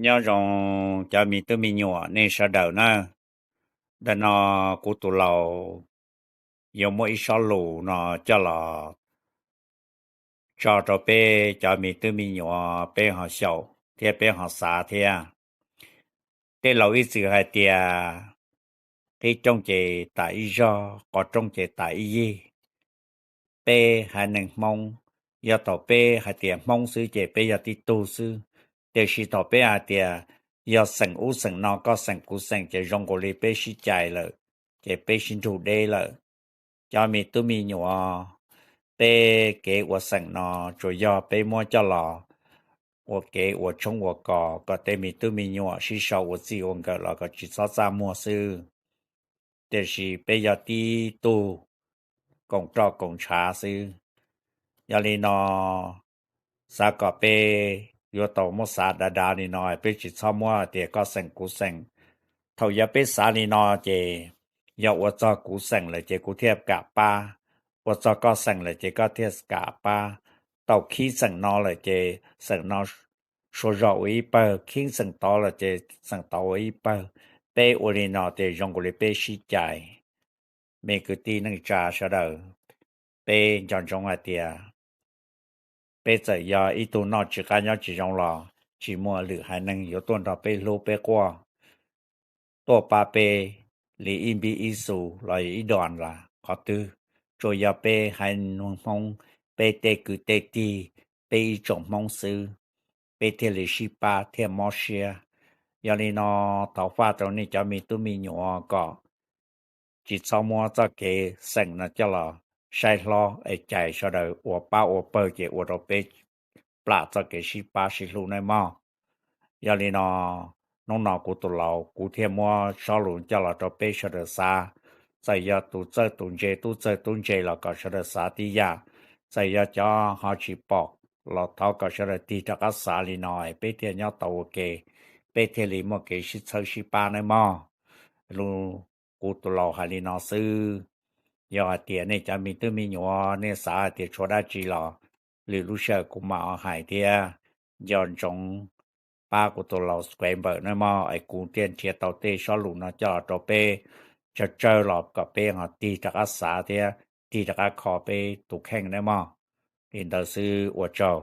Nyob zoo cov me tub me nyuam nej sawv daws na. Ntawm no kuv tus laus yuav muab ib sob lus no coj los tso rau peb cov me tub me nyuam peb ho xyaum thiab peb ho xav thiab. Tej laus ib txwm hais tias, qib rooj ces tas ib zog, qov rooj ces tas ib yig. Peb haiv neeg Hmoob, yog thaum peb hais tias Hmoob xwb ces peb yog tib tug xwb, tiam sis thaum peb hais tias yog xeem ub xeem no, koj xeem kuv xeem, ces zoo nkaus li peb sib cais lawm, ces peb sib nrug deb lawm. Cov me tub me nyuam, peb kev ua xeem no tsuas yog peb muab coj los ua kev ua tshoob ua kos kom tej me tub me nyuam sib sau ua txij ua nkawm los kom tsis txhob txaj muag xwb, tiam sis peb yog tib tug koom roj koom ntshav xwb. Yog li no, xav kom peb yuav tau muab xav dav dav li no, peb tsis txhob muab tias koj xeem kuv xeem. Thaum yog peb xav li no ces yog ua txog kuv xeem lawm ces kuv thiaj kam pab, ua txog koj xeem lawm ces koj thiaj kam pab. Tau khib xeem no lawm ces xeem no sua zog ua ib pawg, khib xeem tod lawm ces xeem tod ua ib pawg. Peb ua li no ces zoo nkaus li peb sib cais. Me kwv tij neej tsa sawv daws, peb nco ntsoov hais tias peb txawm yog ib tug noj tsis qab nyob tsis zoo los tsis muaj lwm haiv neeg yuav tuaj nrog peb hlub peb quaj, tuaj pab peb li ib npib ib xus los yog ib dom las qhov twg. Tsuas yog peb haiv neeg Hmoob, peb tej kwv tej tij, peb ib tsoom Hmoob xwb, peb thiaj li sib pab thiaj mob siab. Yog li no, thov faj rau nej cov me tub me nyuam kom tsis txhob muab txoj kev xeem no coj los saib hlob es cais sawv daws ua pab ua pawg ces ua rau peb plam txoj kev sib pab sib hlub nawb mog. Yog li no, hnub no kuv tus laus kuv thiaj muab sob lus coj los rau peb sawv daws xav. Txawm yog tus txawj tus ntse, tub txawj tub ntse los kom sawv daws xav tib yam. Txawm yog cov ho tsis pom los thov kom sawv daws tig rov qab xav li no es peb thiaj nyob tau ua ke, peb thiaj li muaj kev sib txhawb sib pab nawb mog. Lus kuv tus laus hais li no xwb. Yog hais tias nej cov me tub me nyuam nej xav hais tias tshuav dab tsi los lwm lub sij hawm kuv mam hais thiab. Nco ntsoov pab kuv tus laus subscribe nawb mog, es kuv thiaj nrhiav tau tej sob lus no coj los rau peb tsawg tsawg los kom peb ho tig rov qab xav thiab tig rov qab kho peb tus kheej nawb mog. Li ntawd xwb, ua tsaug.